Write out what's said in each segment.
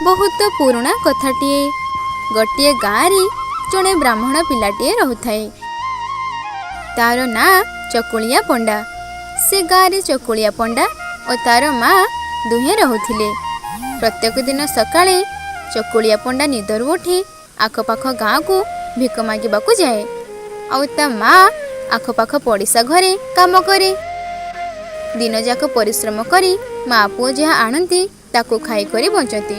ବହୁତ ପୁରୁଣା କଥାଟିଏ। ଗୋଟିଏ ଗାଁରେ ଜଣେ ବ୍ରାହ୍ମଣ ପିଲାଟିଏ ରହୁଥାଏ। ତାର ନାଁ ଚକୁଳିଆ ପଣ୍ଡା। ସେ ଗାଁରେ ଚକୁଳିଆ ପଣ୍ଡା ଓ ତାର ମା ଦୁହେଁ ରହୁଥିଲେ। ପ୍ରତ୍ୟେକ ଦିନ ସକାଳେ ଚକୁଳିଆ ପଣ୍ଡା ନିଦରୁ ଉଠି ଆଖପାଖ ଗାଁକୁ ଭିକ ମାଗିବାକୁ ଯାଏ, ଆଉ ତା ମା ଆଖପାଖ ପଡ଼ିଶା ଘରେ କାମ କରେ। ଦିନଯାକ ପରିଶ୍ରମ କରି ମା ପୁଅ ଯାହା ଆଣନ୍ତି ତାକୁ ଖାଇକରି ବଞ୍ଚନ୍ତି।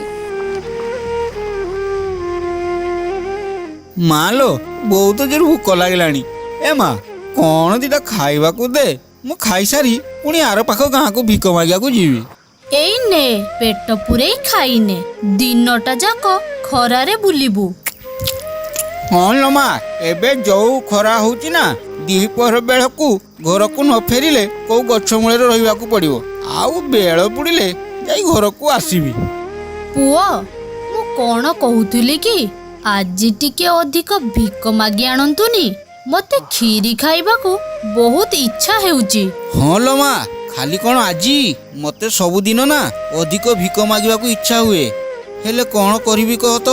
ମା ଲୋ, ବହୁତ ଜୋର ଭୋକ ଲାଗିଲାଣି। ଏ ମା, କ'ଣ ଦିଟା ଖାଇବାକୁ ଦେ। ମୁଁ ଖାଇସାରି ପୁଣି ଆର ପାଖ ଗାଁକୁ ଭିକ ମାଗିବାକୁ ଯିବି। ଏଇ ନେ, ପେଟ ପୂରେଇ ଖାଇନେ, ଦିନଟା ଯାକ ଖରାରେ ବୁଲିବୁ। ହଁ ଲୋ ମା, ଏବେ ଯୋଉ ଖରା ହଉଛି ନା, ଦ୍ୱିପହର ବେଳକୁ ଘରକୁ ନ ଫେରିଲେ କୋଉ ଗଛ ମୂଳରେ ରହିବାକୁ ପଡ଼ିବ, ଆଉ ବେଳ ବୁଡ଼ିଲେ ଯାଇ ଘରକୁ ଆସିବି। ପୁଅ, ମୁଁ କଣ କହୁଥିଲି କି, ଆଜି ଟିକେ ଅଧିକ ଭିକ ମାଗି ଆଣନ୍ତୁନି, ମତେ କ୍ଷୀରି ଖାଇବାକୁ ବହୁତ ଇଚ୍ଛା ହେଉଛି। ହଁ ଲୋ ମା, ଖାଲି କ'ଣ ଆଜି, ମତେ ସବୁଦିନ ନା ଅଧିକ ଭିକ ମାଗିବାକୁ ଇଚ୍ଛା ହୁଏ। ହେଲେ କ'ଣ କରିବି କହ ତ,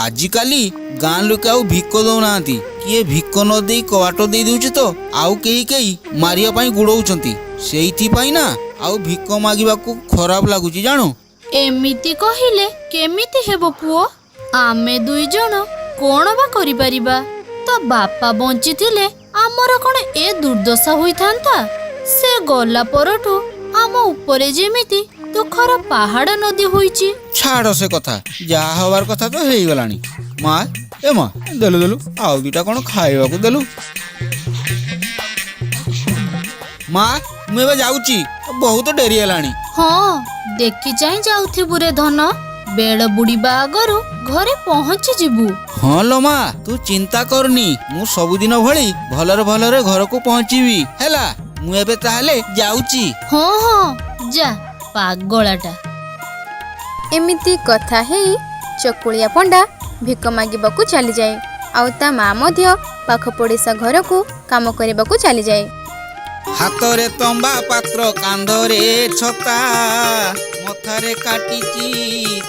ଆଜିକାଲି ଗାଁ ଲୋକେ ଆଉ ଭିକ ଦଉନାହାନ୍ତି। କିଏ ଭିକ ନ ଦେଇ କବାଟ ଦେଇ ଦଉଛି ତ ଆଉ କେହି କେହି ମାରିବା ପାଇଁ ଗୋଡ଼ଉଛନ୍ତି। ସେଇଥିପାଇଁ ନା ଆଉ ଭିକ ମାଗିବାକୁ ଖରାପ ଲାଗୁଛି ଜାଣୁ। ଏମିତି କହିଲେ କେମିତି ହେବ ପୁଅ? ଆମେ ଦୁଇ ଜଣ କଣ ବା କରିପାରିବା? ତ ବାପା ବଞ୍ଚିଥିଲେ ଆମର କଣ ଏ ଦୁର୍ଦ୍ଦଶା ହୋଇଥାନ୍ତା? ସେ ଗଲା ପରଠୁ ଆମ ଉପରେ ଯେମିତି ଦୁଃଖର ପାହାଡ଼ ନଦୀ ହୋଇଛି। ଛାଡ଼ ସେ କଥା, ଯାହା ହବାର କଥା ତ ହେଇଗଲାଣି। ମା, ଏ ମା, ଦେଲୁ ଦେଲୁ, ଆଉ ଦିଟା କ'ଣ ଖାଇବାକୁ ଦେଲୁ। ମା, ମୁଁ ଏବେ ଯାଉଛି, ବହୁତ ଡେରି ହେଲାଣି। ହଁ, ଦେଖି ଚାହିଁ ଯାଉଥିବୁ ରେ ଧନ, ବେଳ ବୁଡ଼ିବା ଆଗରୁ ଘରେ ପହଞ୍ଚି ଯିବୁ। ହଁ ଲୋ ମା, ତୁ ଚିନ୍ତା କରନି, ମୁଁ ସବୁଦିନ ଭଳି ଭଲରେ ଭଲରେ ଘରକୁ ପହଞ୍ଚିବି। ହେଲା, ମୁଁ ଏବେ ତାହେଲେ ଯାଉଛି। ହଁ ହଁ, ଯା ପାଗଳାଟା। ଏମିତି କଥା ହେଇ ଚକୁଳିଆ ପଣ୍ଡା ଭିକ ମାଗିବାକୁ ଚାଲିଯାଏ, ଆଉ ତା ମା ମଧ୍ୟ ପାଖ ପଡ଼ିଶା ଘରକୁ କାମ କରିବାକୁ ଚାଲିଯାଏ। ହାତରେ ତମ୍ବା ପାତ୍ର, କାନ୍ଧରେ ଛତା, ମଥାରେ କାଟିଛି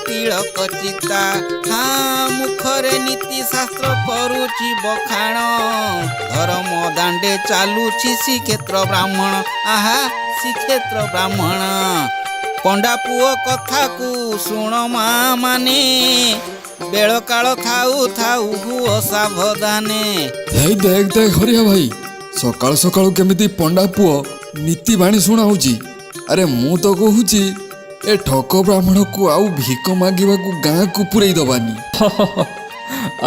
ତିଳକ ଚିତା, ହଁ ମୁଖରେ ନୀତି ଶାସ୍ତ୍ର କରୁଛି ବଖାଣ, ଧର୍ମ ଦାଣ୍ଡେ ଚାଲୁଛି ଶ୍ରୀକ୍ଷେତ୍ର ବ୍ରାହ୍ମଣ, ଆହା ଶ୍ରୀକ୍ଷେତ୍ର ବ୍ରାହ୍ମଣ। ପଣ୍ଡା ପୁଅ କଥାକୁ ଶୁଣ ମା ମାନେ, ବେଳ କାଳ ଥାଉ ଥାଉ ହୁଅ ସାବଧାନେ। ହେଇ ଦେଖ ଦେଖ ହରିଆ ଭାଇ, ସକାଳୁ ସକାଳୁ କେମିତି ପଣ୍ଡା ପୁଅ ନୀତିବାଣୀ ଶୁଣାଉଛି। ଆରେ ମୁଁ ତ କହୁଛି ଏ ଠକ ବ୍ରାହ୍ମଣକୁ ଆଉ ଭିକ ମାଗିବାକୁ ଗାଁକୁ ପୁରେଇ ଦବାନି।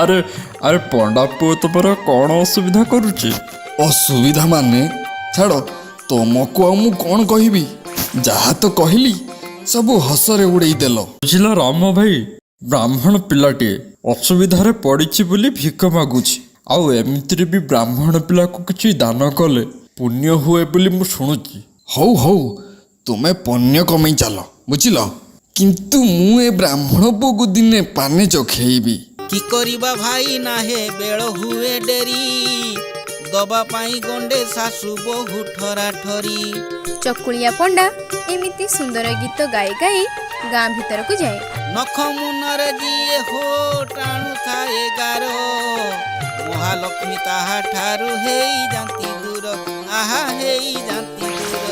ଆରେ ଆରେ, ପଣ୍ଡା ପୁଅ ତମର କ'ଣ ଅସୁବିଧା କରୁଛି? ଅସୁବିଧା ମାନେ ଛାଡ଼, ତମକୁ ଆଉ ମୁଁ କ'ଣ କହିବି, ଯାହା ତ କହିଲି ସବୁ ହସରେ ଉଡ଼େଇ ଦେଲ। ବୁଝିଲ ରାମ ଭାଇ, ବ୍ରାହ୍ମଣ ପିଲାଟିଏ ଅସୁବିଧାରେ ପଡ଼ିଛି ବୋଲି ଭିକ ମାଗୁଛି। ଆଉ ଏମିତିରେ ବି ବ୍ରାହ୍ମଣ ପିଲାକୁ କିଛି ଦାନ କଲେ ପୁଣ୍ୟ ହୁଏ ବୋଲି ମୁଁ ଶୁଣୁଛି। ହଉ ହଉ, ତୁମେ ପଣ୍ୟ କମେଇ ଚାଲ ବୁଝିଲ, କିନ୍ତୁ ମୁଁ ଏ ବ୍ରାହ୍ମଣ ପୁଅକୁ ଦିନେ ପାନେ ଚଖେଇବି। କି କରିବା ଭାଇ, ନା ହେ ବେଳ ହୁଏ ଡେରି, ଦବା ପାଇଁ ଗଣ୍ଡେ ଶାଶୁ ବୋହୁ ଠରା ଠରି। ଚକୁଳିଆ ପଣ୍ଡା ଏମିତି ସୁନ୍ଦର ଗୀତ ଗାଇ ଗାଇ ଗାଁ ଭିତରକୁ ଯାଏ। ନଖ ମୁନରେ ଯିଏ ହୋ ଟାଣୁଥାଏ ଗାର, ମହାଲକ୍ଷ୍ମୀ ତାହା ଠାରୁ ହେଇ ଯାନ୍ତି ଦୂର, ଆହା ହେଇ ଯାନ୍ତି ଦୂର।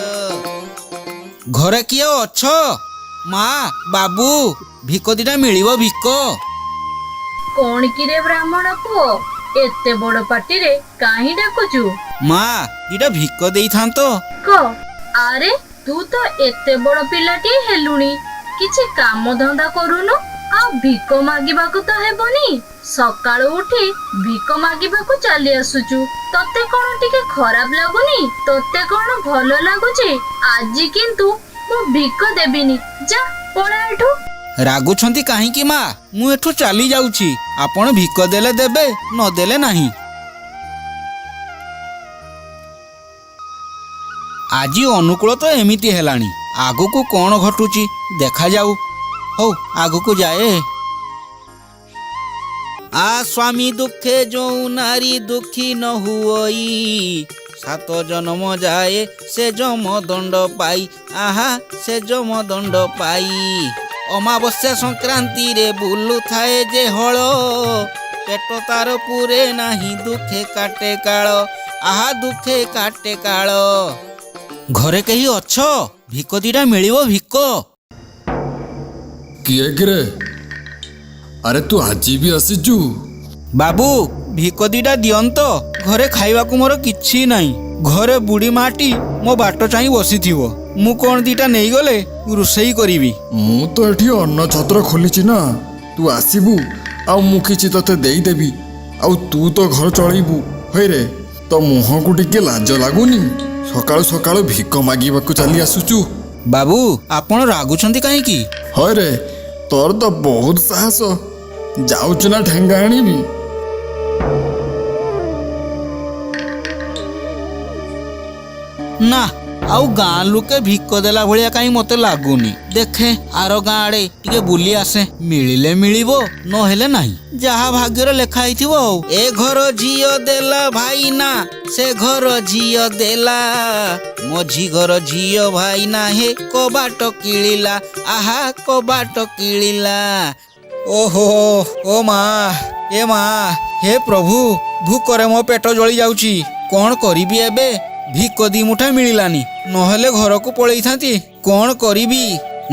ଘରେ କିଏ ଅଛ? ମା, ବାବୁ, ଭିକ ଦିଟା ମିଳିବ ଭିକ? କଣ କିରେ ବ୍ରାହ୍ମଣ ପୁଅ, ଏତେ ବଡ ପାଟିରେ କାହିଁ ଡାକୁଛୁ? ମା, ଦିଟା ଭିକ ଦେଇଥାନ୍ତ। କ ଆରେ ତୁ ତ ଏତେ ବଡ ପିଲାଟିଏ ହେଲୁଣି, କିଛି କାମ ଧନ୍ଦା କରୁନୁ, ଆଉ ଭିକ ମାଗିବାକୁ ତ ହେବନି। ସକାଳୁ ଉଠି ଭିକ ମାଗିବାକୁ ଚାଲି ଆସୁଛୁ, ତତେ କଣ ଟିକେ ଖରାପ ଲାଗୁନି? ତତେ କଣ ଭଲ ଲାଗୁଛି? ଆଜି କିନ୍ତୁ ମୁଁ ଭିକ ଦେବିନି, ଯା ପଳା ଏଠୁ। ରାଗୁଛନ୍ତି କାହିଁକି ମା, ମୁଁ ଏଠୁ ଚାଲି ଯାଉଛି। ଆପଣ ଭିକ ଦେଲେ ଦେବେ, ନ ଦେଲେ ନାହିଁ। ଆଜି ଅନୁକୂଳ ତ ଏମିତି ହେଲାଣି, ଆଗକୁ କ'ଣ ଘଟୁଛି ଦେଖାଯାଉ। ହଉ, ଆଗକୁ ଯାଏ। ଆ ସ୍ୱାମୀ ଦୁଃଖେ ଯୋଉ ନାରୀ ଦୁଃଖୀ ନ ହୁଅଇ, ସାତ ଜନ୍ମ ଯାଏ ସେ ଯମ ଦଣ୍ଡ ପାଇ, ଆହା ସେ ଯମ ଦଣ୍ଡ ପାଇ। ଅମାବାସ୍ୟା ସଂକ୍ରାନ୍ତିରେ ବୁଲୁଥାଏ ଯେ ହଳ, ପେଟ ତାର ପୁରେ ନାହିଁ ଦୁଃଖେ କାଟେ କାଳ, ଆହା ଦୁଃଖେ କାଟେ କାଳ। ଘରେ କେହି ଅଛ? ଭିକ ଦିଟା ମିଳିବ ଭିକ? କିଏ କିରେ? ଆରେ ତୁ ଆଜି ବି ଆସିଛୁ? ବାବୁ, ଭିକ ଦିଟା ଦିଅନ୍ତ, ଘରେ ଖାଇବାକୁ ମୋର କିଛି ନାହିଁ। ଘରେ ବୁଢ଼ୀ ମାଟି ମୋ ବାଟ ଚାହିଁ ବସିଥିବ। ମୁଁ କ'ଣ ଦିଟା ନେଇଗଲେ ରୋଷେଇ କରିବି। ମୁଁ ତ ଏଠି ଅନ୍ନ ଛତ୍ର ଖୋଲିଛି ନା, ତୁ ଆସିବୁ ଆଉ ମୁଁ କିଛି ତତେ ଦେଇଦେବି, ଆଉ ତୁ ତ ଘର ଚଳେଇବୁ। ହଇରେ, ତୋ ମୁହଁକୁ ଟିକେ ଲାଜ ଲାଗୁନି? ସକାଳୁ ସକାଳୁ ଭିକ ମାଗିବାକୁ ଚାଲି ଆସୁଛୁ। ବାବୁ, ଆପଣ ରାଗୁଛନ୍ତି କାହିଁକି? ହଇରେ, ତୋର ତ ବହୁତ ସାହସ। ଯାଉଛୁ ନା ଠେଙ୍ଗା ଆଣିବି? ନା, ଆଉ ଗାଁ ଲୋକେ ଭିକ ଦେଲା ଭଳିଆ କାହିଁ ମତେ ଲାଗୁନି। ଦେଖେ ଆର ଗାଁ ଆଡ଼େ ଟିକେ ବୁଲି ଆସେ, ମିଳିଲେ ମିଳିବ, ନହେଲେ ନାହିଁ, ଯାହା ଭାଗ୍ୟରେ ଲେଖା ହେଇଥିବ। ଆଉ ଏ ଘର ଝିଅ ଦେଲା ଭାଇନା, ସେ ଘର ଝିଅ ଦେଲା, ମଝି ଘର ଝିଅ ଭାଇନା ହେ କବାଟ କିଳିଲା, ଆହା କବାଟ କିଳିଲା। ଓହୋ, ଓ ମା, ଏ ମା, ହେ ପ୍ରଭୁ, ଭୋକରେ ମୋ ପେଟ ଜଳି ଯାଉଛି। କ'ଣ କରିବି ଏବେ? ଭିକ ଦି ମୁଠା ମିଳିଲାନି, ନହେଲେ ଘରକୁ ପଳେଇଥାନ୍ତି। କ'ଣ କରିବି?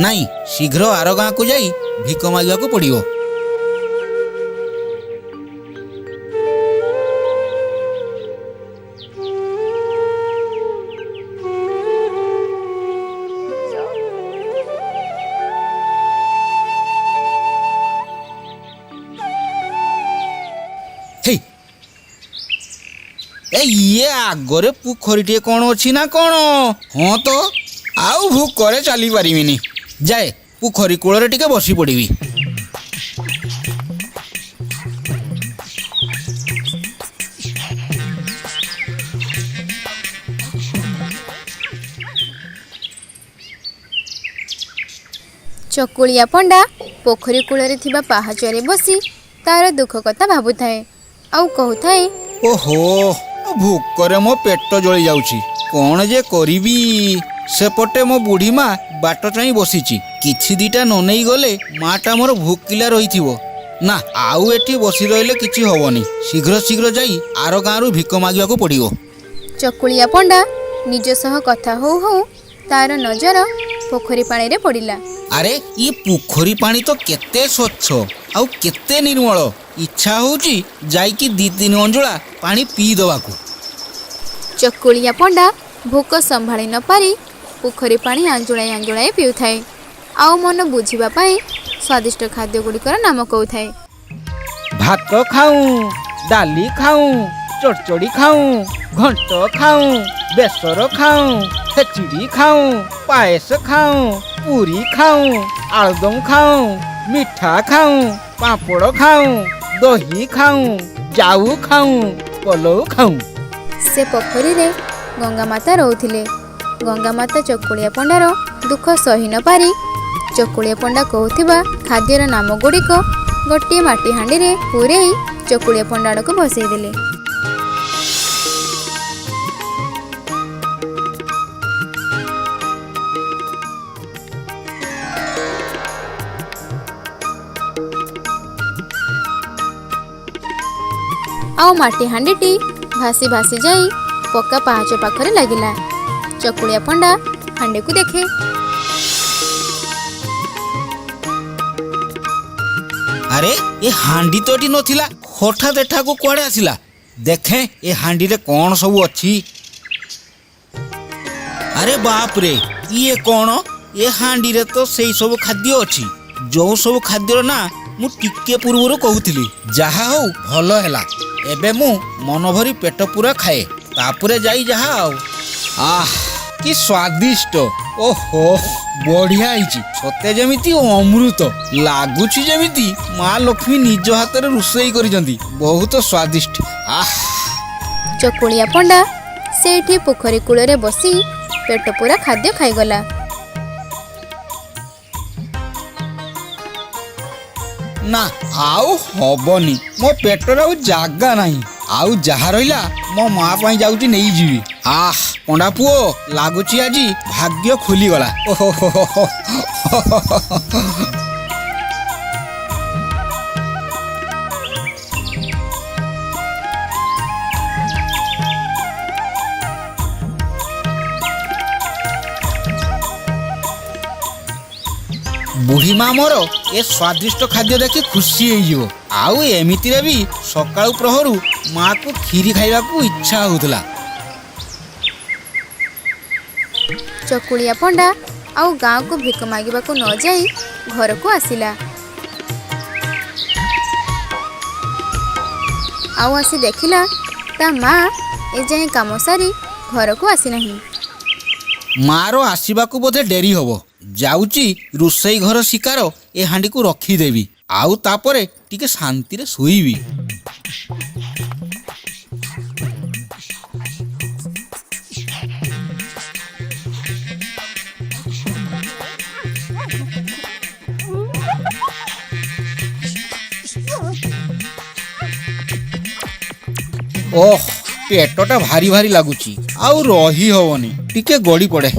ନାଇଁ, ଶୀଘ୍ର ଆର ଗାଁକୁ ଯାଇ ଭିକ ମାଗିବାକୁ ପଡ଼ିବ। ହେଇ, ଏ ଇଏ ଆଗରେ ପୋଖରୀଟିଏ କ'ଣ ଅଛି ନା କ'ଣ? ହଁ ତ, ଆଉ ଭୋକରେ ଚାଲି ପାରିବିନି। ଯାଏ ପୋଖରୀ କୂଳରେ ଟିକେ ବସି ପଡ଼ିବି। ଚକୁଳିଆ ପଣ୍ଡା ପୋଖରୀ କୂଳରେ ଥିବା ପାହାଚରେ ବସି ତାର ଦୁଃଖ କଥା ଭାବୁଥାଏ ଆଉ କହୁଥାଏ, ଓହୋ, ଭୋକରେ ମୋ ପେଟ ଜଳି ଯାଉଛି, କ'ଣ ଯେ କରିବି? ସେପଟେ ମୋ ବୁଢ଼ୀ ମା ବାଟ ଚାହିଁ ବସିଛି। କିଛି ଦିଟା ନ ନେଇ ଗଲେ ମାଟା ମୋର ଭୋକିଲା ରହିଥିବ। ନା, ଆଉ ଏଠି ବସି ରହିଲେ କିଛି ହବନି। ଶୀଘ୍ର ଶୀଘ୍ର ଯାଇ ଆର ଗାଁରୁ ଭିକ ମାଗିବାକୁ ପଡ଼ିବ। ଚକୁଳିଆ ପଣ୍ଡା ନିଜ ସହ କଥା ହଉ ହଉ ତାର ନଜର ପୋଖରୀ ପାଣିରେ ପଡ଼ିଲା। ଆରେ, ଇ ପୋଖରୀ ପାଣି ତ କେତେ ସ୍ୱଚ୍ଛ ଆଉ କେତେ ନିର୍ମଳ! ଇଚ୍ଛା ହଉଛି ଯାଇକି ଦି ତିନି ଅଞ୍ଜୁଳା ପାଣି ପିଇ ଦେବାକୁ। ଚକୁଳିଆ ପଣ୍ଡା ଭୋକ ସମ୍ଭାଳି ନପାରି ପୋଖରୀ ପାଣି ଆଞ୍ଜୁଳାଏ ଆଞ୍ଜୁଳାଏ ପିଉଥାଏ ଆଉ ମନ ବୁଝିବା ପାଇଁ ସ୍ୱାଦିଷ୍ଟ ଖାଦ୍ୟ ଗୁଡ଼ିକର ନାମ କହୁଥାଏ। ଭାତ ଖାଉଁ, ଡାଲି ଖାଉଁ, ଚଡ଼ଚଡ଼ି ଖାଉଁ, ଘଣ୍ଟ ଖାଉଁ, ବେସର ଖାଉଁ, ଖେଚୁଡ଼ି ଖାଉଁ, ପାଏସ ଖାଉଁ, ପୁରୀ ଖାଉଁ, ଆଳୁଦମ ଖାଉଁ, ମିଠା ଖାଉଁ, ପାମ୍ପଡ଼ ଖାଉଁ, ଦହି ଖାଉଁ, ଜାଉ ଖାଉଁ, ପଲଉ ଖାଉଁ। ସେ ପୋଖରୀରେ ଗଙ୍ଗା ମାତା ରହୁଥିଲେ। ଗଙ୍ଗା ମାତା ଚକୁଳିଆ ପଣ୍ଡାର ଦୁଃଖ ସହି ନପାରି ଚକୁଳିଆ ପଣ୍ଡା କହୁଥିବା ଖାଦ୍ୟର ନାମ ଗୁଡ଼ିକ ଗୋଟିଏ ମାଟି ହାଣ୍ଡିରେ ପୂରେଇ ଚକୁଳିଆ ପଣ୍ଡା ଆଡ଼କୁ ଭସେଇ ଦେଲେ। ଆଉ ମାଟି ହାଣ୍ଡିଟି ଭାସି ଭାସି ଯାଇ ପକ୍କା ପାହାଚ ପାଖରେ ଲାଗିଲା। ଚକୁଳିଆ ପଣ୍ଡା ହାଣ୍ଡିକୁ ଦେଖେ। ଆରେ, ଏ ହାଣ୍ଡି ତ ଏଠି ନଥିଲା, ହଠାତ୍ ଏଠାକୁ କୁଆଡ଼େ ଆସିଲା? ଦେଖେ ଏ ହାଣ୍ଡିରେ କ'ଣ ସବୁ ଅଛି। ଆରେ ବାପରେ, ଇଏ କ'ଣ? ଏ ହାଣ୍ଡିରେ ତ ସେଇ ସବୁ ଖାଦ୍ୟ ଅଛି ଯୋଉ ସବୁ ଖାଦ୍ୟର ନାଁ ମୁଁ ଟିକେ ପୂର୍ବରୁ କହୁଥିଲି। ଯାହା ହଉ, ଭଲ ହେଲା, ଏବେ ମୁଁ ମନ ଭରି ପେଟ ପୂରା ଖାଏ, ତାପରେ ଯାଇ ଯାହା ଆଉ। ଆହ, କି ସ୍ୱାଦିଷ୍ଟ! ଓହୋ, ବଢ଼ିଆ ହେଇଛି, ସତେ ଯେମିତି ଅମୃତ ଲାଗୁଛି, ଯେମିତି ମା ଲକ୍ଷ୍ମୀ ନିଜ ହାତରେ ରୋଷେଇ କରିଛନ୍ତି। ବହୁତ ସ୍ୱାଦିଷ୍ଟ, ଆହ। ଚକୁଳିଆ ପଣ୍ଡା ସେଇଠି ପୋଖରୀ କୂଳରେ ବସି ପେଟ ପୂରା ଖାଦ୍ୟ ଖାଇଗଲା। ନା, ଆଉ ହବନି, ମୋ ପେଟରେ ଆଉ ଜାଗା ନାହିଁ। ଆଉ ଯାହା ରହିଲା ମୋ ମା ପାଇଁ ଯାଉଛି ନେଇଯିବି। ଆହ, ପଣ୍ଡା ପୁଅ, ଲାଗୁଛି ଆଜି ଭାଗ୍ୟ ଖୋଲିଗଲା। ଓହୋ। ବୁଢ଼ୀ ମା ମୋର ଏ ସ୍ୱାଦିଷ୍ଟ ଖାଦ୍ୟ ଦେଖି ଖୁସି ହେଇଯିବ। ଆଉ ଏମିତିରେ ବି ସକାଳୁ ପ୍ରହରୁ ମାକୁ କ୍ଷୀରି ଖାଇବାକୁ ଇଚ୍ଛା ହଉଥିଲା। ଚକୁଳିଆ ପଣ୍ଡା ଆଉ ଗାଁକୁ ଭିକ ମାଗିବାକୁ ନ ଯାଇ ଘରକୁ ଆସିଲା। ଆଉ ଆସି ଦେଖିଲା ତା ମା ଏଯାଏଁ କାମ ସାରି ଘରକୁ ଆସିନାହିଁ। ମାର ଆସିବାକୁ ବୋଧେ ଡେରି ହବ। ଯାଉଛି ରୋଷେଇ ଘର ଶିକାର ଏ ହାଣ୍ଡିକୁ ରଖିଦେବି, ଆଉ ତାପରେ ଟିକେ ଶାନ୍ତିରେ ଶୋଇବି। ଓହ, ପେଟଟା ଭାରି ଭାରି ଲାଗୁଛି, ଆଉ ରହି ହବନି, ଟିକେ ଗଡ଼ି ପଡ଼େ।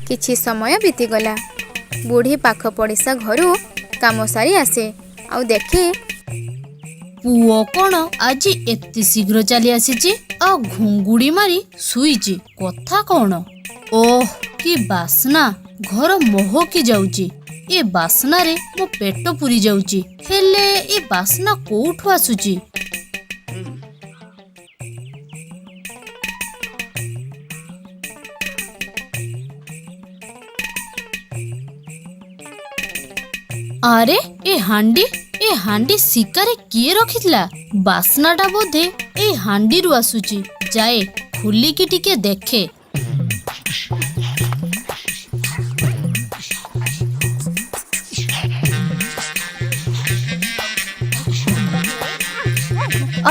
କିଛି ସମୟ ବିତିଗଲା। ବୁଢ଼ୀ ପାଖ ପଡ଼ିଶା ଘରୁ କାମ ସାରି ଆସେ ଆଉ ଦେଖେ, ପୁଅ କଣ ଆଜି ଏତେ ଶୀଘ୍ର ଚାଲି ଆସିଛି ଆଉ ଘୁଙ୍ଗୁଡି ମାରି ଶୋଇଛି, କଥା କଣ? ଓଃ, କି ବାସ୍ନା, ଘର ମହକି ଯାଉଛି। ଏ ବାସ୍ନାରେ ମୋ ପେଟ ପୁରି ଯାଉଛି। ହେଲେ ଏ ବାସ୍ନା କୋଉଠୁ ଆସୁଛି? ଆରେ ଏ ହାଣ୍ଡି, ଏ ହାଣ୍ଡି ଶିକାରେ କିଏ ରଖିଥିଲା? ବାସ୍ନାଟା ବୋଧେ ଏଇ ହାଣ୍ଡିରୁ ଆସୁଛି। ଯାଏ ଖୋଲିକି ଟିକେ ଦେଖେ।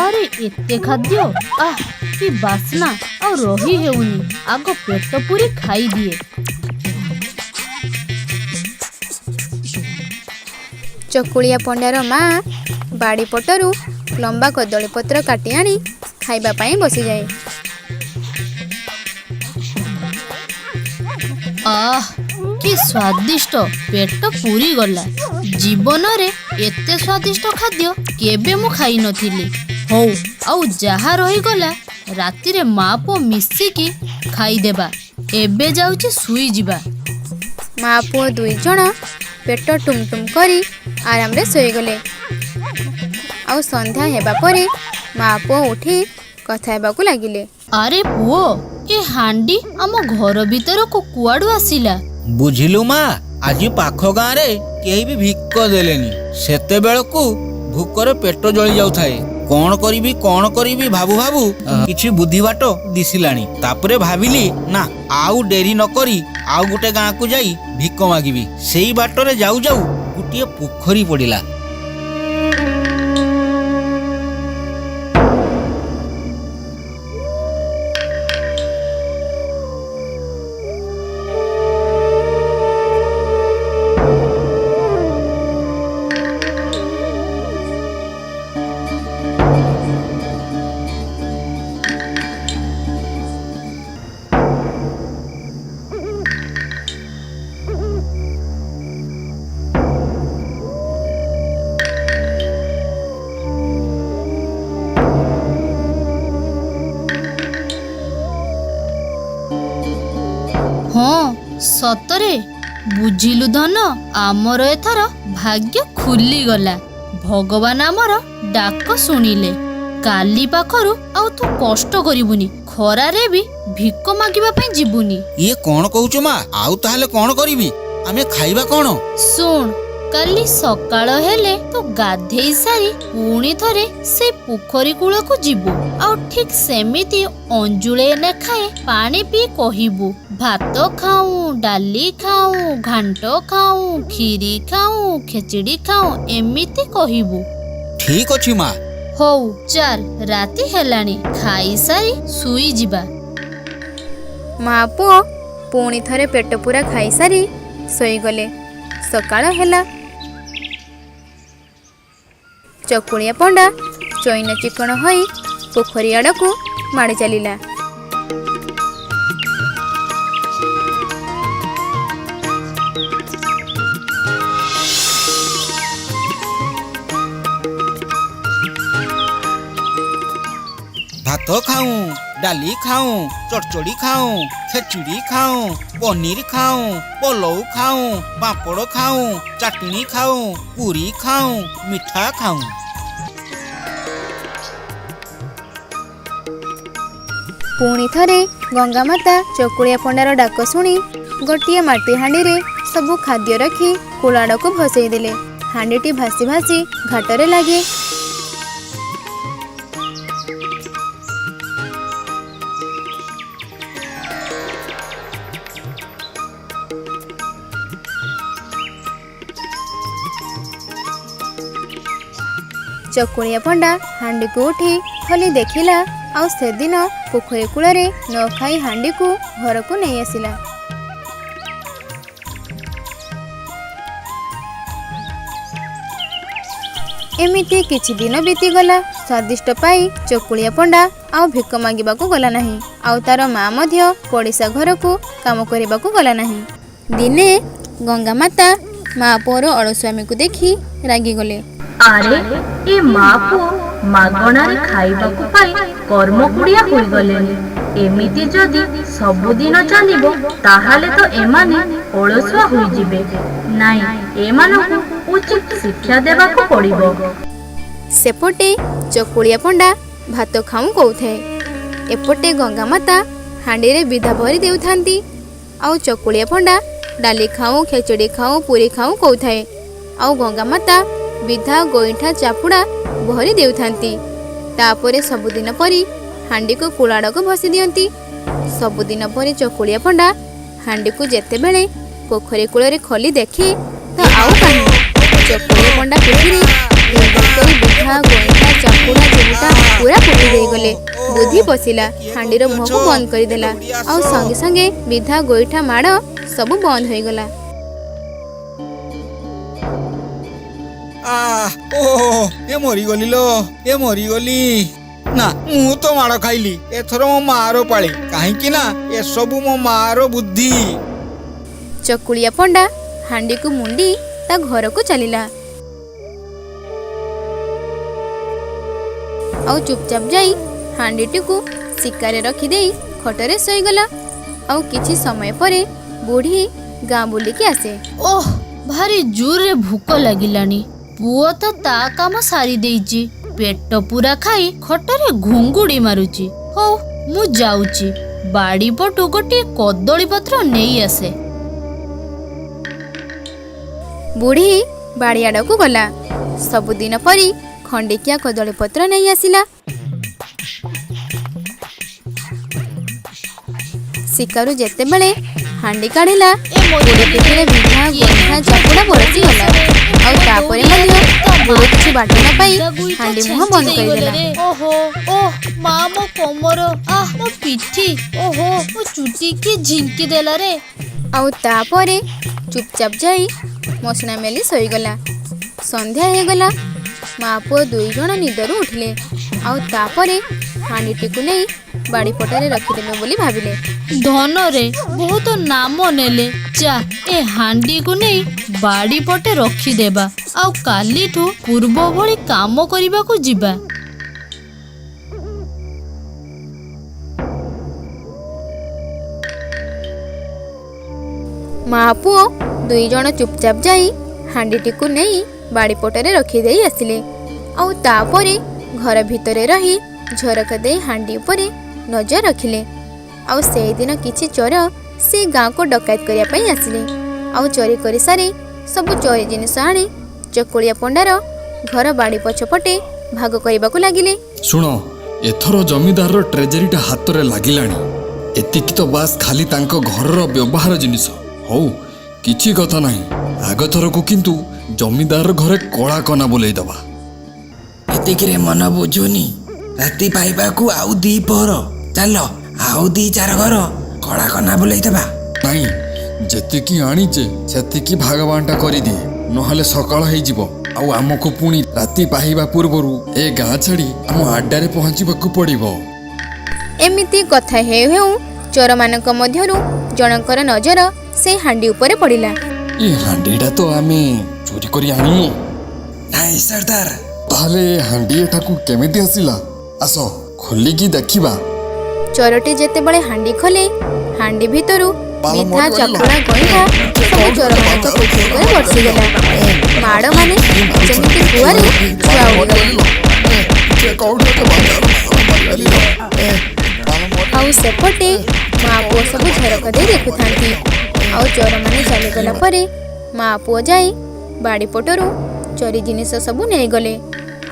ଆରେ ଏତେ ଖାଦ୍ୟ, ଆଃ କି ବାସ୍ନା, ଆଉ ରହି ହେଉନି, ଆଗ ପେଟ ପୁରି ଖାଇଦିଏ। ଚକୁଳିଆ ପଣ୍ଡାର ମା ବାଡ଼ି ପଟରୁ ଲମ୍ବା କଦଳୀ ପତ୍ର କାଟି ଆଣି ଖାଇବା ପାଇଁ ବସିଯାଏ। ଆଃ କି ସ୍ୱାଦିଷ୍ଟ, ପେଟ ପୁରିଗଲା। ଜୀବନରେ ଏତେ ସ୍ୱାଦିଷ୍ଟ ଖାଦ୍ୟ କେବେ ମୁଁ ଖାଇନଥିଲି। ହଉ, ଆଉ ଯାହା ରହିଗଲା ରାତିରେ ମା ପୁଅ ମିଶିକି ଖାଇଦେବା। ଏବେ ଯାଉଛି ଶୋଇଯିବା। ମା ପୁଅ ଦୁଇ ଜଣ ପେଟ ଟୁମ୍ ଟୁମ୍ କରି ଆରାମରେ ଶୋଇଗଲେ। ଆଉ ସନ୍ଧ୍ୟା ହେବା ପରେ ମା ପୁଅ ଉଠି କଥା ହେବାକୁ ଲାଗିଲେ। ଆରେ ପୁଅ, ଏ ହାଣ୍ଡି ଆମ ଘର ଭିତରକୁ କୁଆଡୁ ଆସିଲା? ବୁଝିଲୁ ମା, ଆଜି ପାଖ ଗାଁରେ କେହି ବି ଭିକ ଦେଲେନି। ସେତେବେଳକୁ ଭୋକରେ ପେଟ ଜଳି ଯାଉଥାଏ। କଣ କରିବି କଣ କରିବି ଭାବୁ ଭାବୁ କିଛି ବୁଦ୍ଧି ବାଟ ଦିଶିଲାଣି। ତାପରେ ଭାବିଲି ନା, ଆଉ ଡେରି ନ କରି ଆଉ ଗୋଟେ ଗାଁକୁ ଯାଇ ଭିକ ମାଗିବି। ସେଇ ବାଟରେ ଯାଉ ଯାଉ ଗୋଟିଏ ପୋଖରୀ ପଡ଼ିଲା। ହଁ ସତରେ, ବୁଝିଲୁ ଧନ, ଆମର ଏଥର ଭାଗ୍ୟ ଖୁଲିଗଲା। ଭଗବାନ ଆମର ଡାକ ଶୁଣିଲେ। କାଲି ପାଖରୁ ଆଉ ତୁ କଷ୍ଟ କରିବୁନି, ଖରାରେ ବି ଭିକ ମାଗିବା ପାଇଁ ଯିବୁନି। ଇଏ କଣ କହୁଛୁ ମା? ଆଉ ତାହେଲେ କଣ କରିବି? ଆମେ ଖାଇବା କଣ? ଶୁଣ, କାଲି ସକାଳ ହେଲେ ତୁ ଗାଧେଇ ସାରି ପୁଣି ଥରେ ସେ ପୋଖରୀ କୂଳକୁ ଯିବୁ, ଆଉ ଠିକ ସେମିତି ଅଞ୍ଜୁଳେ ଲେଖାଏ ପାଣି ପିଇ କହିବୁ, ଭାତ ଖାଉଁ, ଡାଲି ଖାଉଁ, ଘାଣ୍ଟ ଖାଉଁ, କ୍ଷୀରି ଖାଉଁ, ଖେଚେଡ଼ି ଖାଉଁ, ଏମିତି କହିବୁ। ଠିକ ଅଛି ମା। ହଉ ଚାଲ, ରାତି ହେଲାଣି, ଖାଇସାରି ଶୋଇଯିବା। ମା ପୁଅ ପୁଣି ଥରେ ପେଟ ପୂରା ଖାଇସାରି ଶୋଇଗଲେ। ସକାଳ ହେଲା। ଚକୁଳିଆ ପଣ୍ଡା ଚଇନ ଚିକଣ ହୋଇ ପୋଖରୀ ଆଡ଼କୁ ମାଡ଼ି ଚାଲିଲା। ଭାତ ଖାଉଁ, ଡାଲି ଖାଉଁ, ଚଡ଼ଚଡ଼ି ଖାଉଁ, ଖେଚୁଡ଼ି ଖାଉଁ, ପନିର ଖାଉଁ, ପଲଉ ଖାଉଁ, ପାମ୍ପଡ଼ ଖାଉଁ, ଚାଟଣୀ ଖାଉଁ, ପୁରୀ ଖାଉଁ, ମିଠା ଖାଉଁ। ପୁଣି ଥରେ ଗଙ୍ଗା ମାତା ଚକୁଳିଆ ପଣ୍ଡାର ଡାକ ଶୁଣି ଗୋଟିଏ ମାଟି ହାଣ୍ଡିରେ ସବୁ ଖାଦ୍ୟ ରଖି କୂଳ ଆଡ଼କୁ ଭସେଇ ଦେଲେ। ହାଣ୍ଡିଟି ଭାସି ଭାସି ଘାଟରେ ଲାଗେ। ଚକୁଳିଆ ପଣ୍ଡା ହାଣ୍ଡିକୁ ଉଠି ଖୋଲି ଦେଖିଲା, ଆଉ ସେଦିନ ପୋଖରୀ କୂଳରେ ନ ଖାଇ ହାଣ୍ଡିକୁ ଘରକୁ ନେଇ ଆସିଲା। ଏମିତି କିଛି ଦିନ ବିତିଗଲା। ସ୍ୱାଦିଷ୍ଟ ପାଇ ଚକୁଳିଆ ପଣ୍ଡା ଆଉ ଭିକ ମାଗିବାକୁ ଗଲା ନାହିଁ, ଆଉ ତାର ମା ମଧ୍ୟ ପଡ଼ିଶା ଘରକୁ କାମ କରିବାକୁ ଗଲା ନାହିଁ। ଦିନେ ଗଙ୍ଗା ମାତା ମା ପୁଅର ଅଳସୁଆମୀକୁ ଦେଖି ରାଗିଗଲେ। ଆରେ, ଏ ମା ପୁଅ ମାଗଣାରେ ଖାଇବାକୁ ପାଇ କର୍ମକୁଡ଼ିଆ ହୋଇଗଲେଣି। ଏମିତି ଯଦି ସବୁଦିନ ଚାଲିବ, ତାହେଲେ ତ ଏମାନେ ଅଳସୁଆ ହୋଇଯିବେ। ନାଇଁ, ଏମାନଙ୍କୁ ଉଚିତ ଶିକ୍ଷା ଦେବାକୁ ପଡ଼ିବ। ସେପଟେ ଚକୁଳିଆ ପଣ୍ଡା ଭାତ ଖାଉଁ କହୁଥାଏ, ଏପଟେ ଗଙ୍ଗା ମାତା ହାଣ୍ଡିରେ ବିଧା ଭରି ଦେଉଥାନ୍ତି। ଆଉ ଚକୁଳିଆ ପଣ୍ଡା ଡାଲି ଖାଉଁ, ଖେଚୁଡ଼ି ଖାଉଁ, ପୁରୀ ଖାଉଁ କହୁଥାଏ, ଆଉ ଗଙ୍ଗା ମାତା ବିଧା, ଗୋଇଠା, ଚାପୁଡ଼ା ଭରି ଦେଉଥାନ୍ତି। ତାପରେ ସବୁଦିନ ପରି ହାଣ୍ଡିକୁ କୂଳ ଆଡ଼କୁ ଭସି ଦିଅନ୍ତି। ସବୁଦିନ ପରି ଚକୁଳିଆ ପଣ୍ଡା ହାଣ୍ଡିକୁ ଯେତେବେଳେ ପୋଖରୀ କୂଳରେ ଖୋଲି ଦେଖେ ତ ଆଉ କାହିଁ, ଚକୁଳିଆ ପଣ୍ଡା ପିଠିରେ ଗୁଣ୍ଡ କରି ବିଧା, ଗୋଇଠା, ଚାପୁଡ଼ା, ଚିମୁଟା ପୁରା କୁଟି ଦେଇଗଲେ। ବୁଦ୍ଧି ପଶିଲା, ହାଣ୍ଡିର ମୁହଁକୁ ବନ୍ଦ କରିଦେଲା, ଆଉ ସଙ୍ଗେ ସଙ୍ଗେ ବିଧା, ଗୋଇଠା ମାଡ଼ ସବୁ ବନ୍ଦ ହୋଇଗଲା। ଆ ଓ, ଏ ମରିଗଲି ଲୋ, ଏ ମରିଗଲି। ନା, ମୁଁ ତ ମାଡ଼ ଖାଇଲି, ଏଥର ମୋ ମାର ପାଳି, କାହିଁକି ନା ଏସବୁ ମୋ ମାର ବୁଦ୍ଧି। ଚକୁଳିଆ ପଣ୍ଡା ହାଣ୍ଡିକୁ ମୁଣ୍ଡି ତା ଘରକୁ ଚାଲିଲା, ଆଉ ଚୁପଚାପ ଯାଇ ହାଣ୍ଡିଟିକୁ ଶିକାରେ ରଖିଦେଇ ଖଟରେ ଶୋଇଗଲା। ଆଉ କିଛି ସମୟ ପରେ ବୁଢ଼ୀ ଗାଁ ବୁଲିକି ଆସେ। ଓଃ, ଭାରି ଜୋରରେ ଭୋକ ଲାଗିଲାଣି। ପୁଅ ତ ତା କାମ ସାରି ଦେଇଛି, ପେଟ ପୁରା ଖାଇ ଖଟରେ ଘୁଙ୍ଗୁଡ଼ି ମାରୁଛି। ହଉ, ମୁଁ ଯାଉଛି ବାଡ଼ି ପଟୁ ଗୋଟିଏ କଦଳୀ ପତ୍ର ନେଇ ଆସେ। ବୁଢ଼ୀ ବାଡ଼ି ଆଡ଼କୁ ଗଲା। ସବୁଦିନ ପରି ଖଣ୍ଡିକିଆ କଦଳୀ ପତ୍ର ନେଇ ଆସିଲା। ଶିକାରୁ ଯେତେବେଳେ ହାଣ୍ଡି କାଢ଼ିଲା, ବୁଢ଼ୀ ପିଠିରେ ବିଧା, ଗୋଇଠା, ଚାପୁଡ଼ା ବରଷିଗଲା। ଆଉ ତାପରେ ମଧ୍ୟ ବୁଢ଼ୀ କିଛି ବାଟ ନ ପାଇ ହାଣ୍ଡି ମୁହଁ ବନ୍ଦ କରିଦେଲା। ଓହୋ, ଓହ ମା, ମୋ କମର, ଆଃ ମୋ ପିଠି, ଓହୋ ମୋ ଚୁଟି କିଏ ଝିଙ୍କି ଦେଲା ରେ। ଆଉ ତାପରେ ଚୁପଚାପ ଯାଇ ମସିଣା ମେଲି ଶୋଇଗଲା। ସନ୍ଧ୍ୟା ହେଇଗଲା। ମା ପୁଅ ଦୁଇ ଜଣ ନିଦରୁ ଉଠିଲେ, ଆଉ ତାପରେ ହାଣ୍ଡିଟିକୁ ନେଇ ବାଡ଼ି ପଟରେ ରଖିଦେବେ ବୋଲି ଭାବିଲେ। ଧନରେ ବହୁତ ନାମ ନେଲେ, ଯା ଏ ହାଣ୍ଡିକୁ ନେଇ ବାଡ଼ି ପଟେ ରଖିଦେବା, ଆଉ କାଲିଠୁ ପୂର୍ବ ଭଳି କାମ କରିବାକୁ ଯିବା। ମା ପୁଅ ଦୁଇ ଜଣ ଚୁପଚାପ ଯାଇ ହାଣ୍ଡିଟିକୁ ନେଇ ବାଡ଼ି ପଟରେ ରଖିଦେଇ ଆସିଲେ। ଆଉ ତାପରେ ଘର ଭିତରେ ରହି ଝରକା ଦେଇ ହାଣ୍ଡି ଉପରେ ନଜର ରଖିଲେ। ଆଉ ସେଇଦିନ କିଛି ଚୋର ସେ ଗାଁକୁ ଡକାୟତ କରିବା ପାଇଁ ଆସିଲେ, ଆଉ ଚୋରି କରିସାରି ସବୁ ଚୋରି ଜିନିଷ ଆଣି ଚକୁଳିଆ ପଣ୍ଡାର ଘର ବାଡ଼ି ପଛପଟେ ଭାଗ କରିବାକୁ ଲାଗିଲେ। ଶୁଣ, ଏଥର ଜମିଦାରର ଟ୍ରେଜେରୀଟା ହାତରେ ଲାଗିଲାଣି। ଏତିକି ତ ବାସ୍ ଖାଲି ତାଙ୍କ ଘରର ବ୍ୟବହାର ଜିନିଷ। ହଉ, କିଛି କଥା ନାହିଁ, ଆଗଥରକୁ କିନ୍ତୁ ଜମିଦାର ଘରେ କଳା କନା ବୁଲେଇ ଦବା। ଏତିକିରେ ମନ ବୁଝୁନି, ରାତି ପାଇବାକୁ ଆଉ ଦି ପହର। ଚାଲ, ଆଉ ଦି ଚାର ଘର କଳା କନା ବୁଲେଇଦେବା। ନାଇଁ, ଯେତିକି ଆଣିଛେ ସେତିକି ଭାଗ ବାଣ୍ଟା କରିଦିଏ, ନହେଲେ ସକାଳ ହେଇଯିବ, ଆଉ ଆମକୁ ପୁଣି ରାତି ପାହିବା ପୂର୍ବରୁ ଏ ଗାଁ ଛାଡ଼ି ଆମ ଆଡ୍ଡାରେ ପହଞ୍ଚିବାକୁ ପଡ଼ିବ। ଏମିତି କଥା ହେଉ ହେଉ ଚୋରମାନଙ୍କ ମଧ୍ୟରୁ ଜଣଙ୍କର ନଜର ସେଇ ହାଣ୍ଡି ଉପରେ ପଡ଼ିଲା। ଏ ହାଣ୍ଡିଟା ତ ଆମେ ଚୋରି କରି ଆଣିନୁ। ନାଇଁ ସର୍ଦ୍ଦାର। ତାହେଲେ ଏ ହାଣ୍ଡି ଏଠାକୁ କେମିତି ଆସିଲା? ଆସ, ଖୋଲିକି ଦେଖିବା। ଚୋରଟି ଯେତେବେଳେ ହାଣ୍ଡି ଖୋଲେ, ହାଣ୍ଡି ଭିତରୁ ବିଧା, ଚକୁଳା, ଗଇଁଠା ସବୁ ଚୋରମାନଙ୍କ ପିଠି ଉପରେ ବର୍ଷିଗଲା। ମାଡ଼ ମାନେ ଯେମିତି କୁଆରେ ଛୁଆ ଉଡ଼ିଗଲା। ଆଉ ସେପଟେ ମା ପୁଅ ସବୁ ଝରକା ଦେଇ ଦେଖୁଥାନ୍ତି। ଆଉ ଚୋରମାନେ ଚାଲିଗଲା ପରେ ମା ପୁଅ ଯାଇ ବାଡ଼ି ପଟରୁ ଚୋରି ଜିନିଷ ସବୁ ନେଇଗଲେ।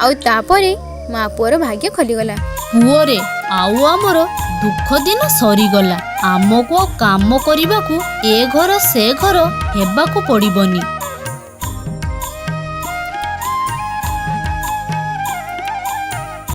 ଆଉ ତାପରେ ମା ପୁଅର ଭାଗ୍ୟ ଖୋଲିଗଲା। ପୁଅରେ, ଆଉ ଆମର ଦୁଃଖ ଦିନ ସରିଗଲା। ଆମକୁ ଆଉ କାମ କରିବାକୁ ଏ ଘର ସେ ଘର ହେବାକୁ ପଡ଼ିବନି।